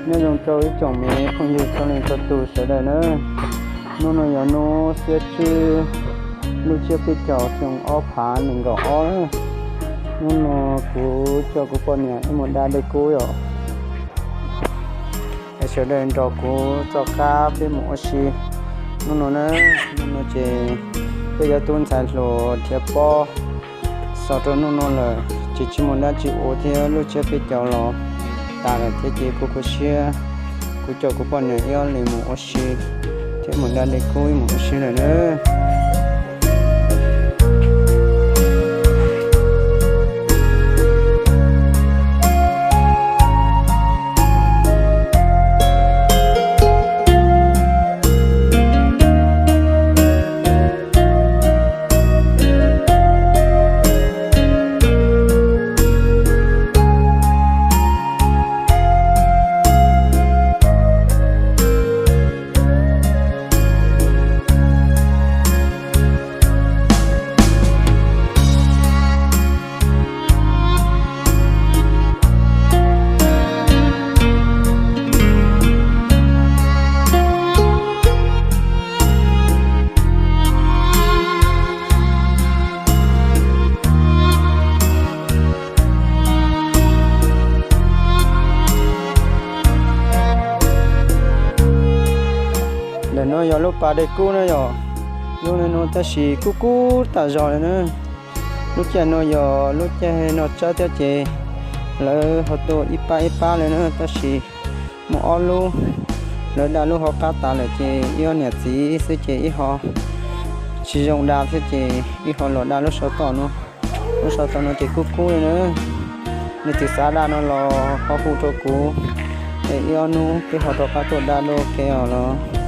Nyob zoo rau ib tsoom me phooj ywg txhua leej txhua tus sawv daws na. Hnub no yog hnub xiab tsib lub tsiab peb caug xyoo ob phav nees nkaum ob. Hnub no kuv coj kuv poj niam wb mus da dej kub yom. Es sawv daws nrog kuv txoj qab peb mus ua si hnub no na. Hnub no ces peb cov tub ntxhais hluas dhia pob xaus rau hnub no lawm ces tsis muaj dab tsi ua thiab, lub tsiab peb caug los tas lawm thiab ces kuv khuv siab, kuv coj kuv poj niam wb ob leeg mus ua si thiab mus da dej kub wb mus ua si lawm na. Ntawm no yog lub pas dej kub na yom. Lub no tab sis kub kub tas zog li na. Lub caij no yog lub caij noj tsawb thiab ces lawv ho tuaj ib pab ib pab li na, tab sis muaj ob lub, lawv da lub hauv qab tas lawm ces ib ob niam txiv xwb ces ib ho tsis zoo da thiab ces ib ho los da lub saum toj no. Lub saum toj no ces kub kub li na. Leej twg xav da no los ho hu rau kuv, es ib ob hnub peb ho rov qab tuaj da dua ke os los.